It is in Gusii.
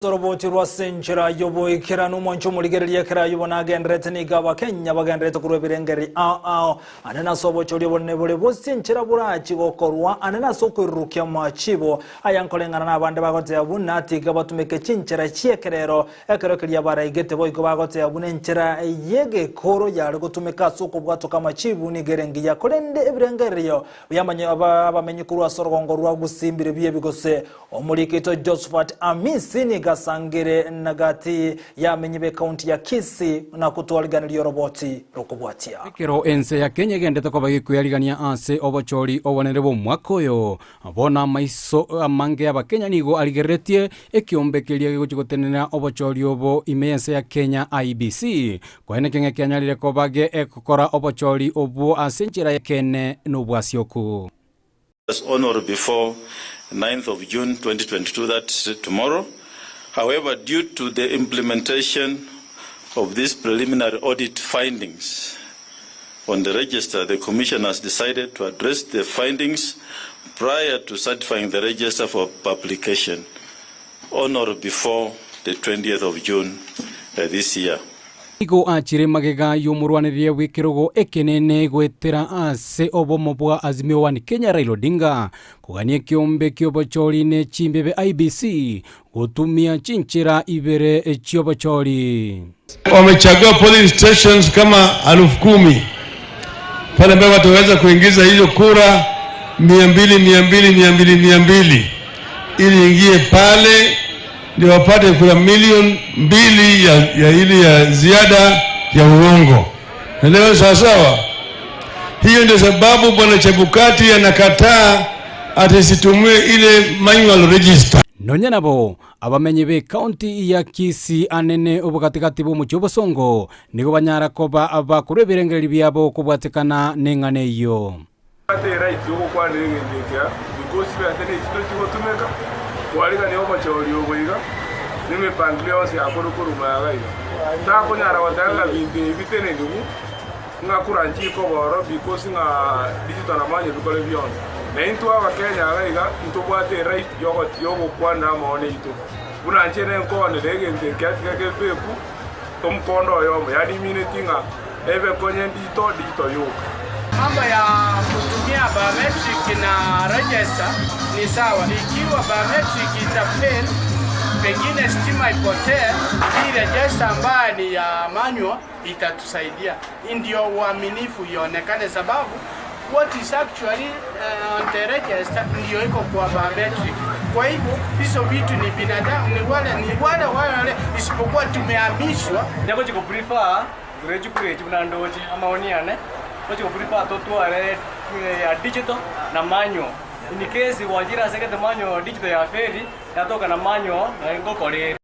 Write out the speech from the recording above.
Oroboti rwa ase enchera y'oboikeranu omwancho omorigereria ekero ayio bono agendererete nigo Abakenya bagendererete korwa ebirengererio ao ao ande nase obochori obonene bore bosio enchera borachi gokorwa ande nase okoirurukia amachibo aya nkoreng'ana nabande bagoteba buna tiga batumeke chinchera chi'ekerero ekero keria baraigete boigo bagoteba buna enchera y'egekoro yare gotumeka ase okobwatoka amachibu nigo ere engiya korende ebirengererio bi'abamenyi korwa ase orogongo rwa Gusii mbirobio ebi gose Omorikito Josephat Amisi nigo asangire na gati y'amenyi b'ekaunti ya Kisii na kotwariganiria oroboti rokobwatia. Ekero ense ya Kenya egendete koba gekweyarigania ase obochori obonene bw'omwaka oyo, bono amaiso amange y'Abakenya nigo arigereretie ekiombe keria gegochia gotenenera obochori obo ime y'ense ya Kenya IEBC, koeneki ng'a kianyarire koba gegokora obochori obwo ase enchera y'ekeene na obwasioku. On or before 9th of June 2022, that's tomorrow. However, due to the implementation of these preliminary audit findings on the register, the Commission has decided to address the findings prior to certifying the register for publication on or before the 20th of June this year. Nigo achire magega y'omorwanereria bw'ekerogo ekenene goetera ase obomo bwa Azimio One Kenya Raila Odinga kogania ekeombe ki'obochori ne chimbebe IEBC gotumia chinchera ibere chi'obochori. Wamechagua polling stations kama 10,000 pale ambapo wataweza kuingiza hizo kura 200 200 200 200 ili ingie pale ndio wapate kura milioni 2 ya ili ya ziada ya uongo. Naelewa sawa sawa? Hiyo ndio sababu bwana Chebukati anakataa ati situmie ile manual register. Nonya nabo, abamenyi b'ekaunti ya Kisii anene obogatigati bw'omochie obosongo nigo banyara koba bakorwa ebirengererio biabo kobwatekana neng'ana eyio. Ate right yogokwanera egento ekia because chibesa nechi tochigotumeka kwarigania obochori obo iga na emepangilio yonsi yakorwa korwa magega iga. Takonyara goteba ng'a binto ebi biteneniwu ng'a kura nchikoba oro because ng'a digital namanya bikore bionsi. Na intwe abakenya iga iga ntobwate eright yogokwanera amaono aito. Buna inche nenkoonera egento ekia tiga kebeku omokondo oyomo, yaani imineti ng'a ebe konye digital, digital yoka. Mambo ya kutumia biometric na register ni sawa. Ikiwa biometric itafail, pengine stima ipotee, hii register ambayo ni ya manual itatusaidia, ndio uaminifu ionekane, sababu what is actually on the register ndio iko kwa biometric. Kwa hivyo hizo vitu ni binadamu, ni wale wale, isipokuwa tumehamishwa. Nyagochi go prefer kurechi kurechi buna ndoche amaoni ane gochi go prefer totware ya digital na manual in case wajira asegete manual digital ya feri yatoka na manual na ngokorere.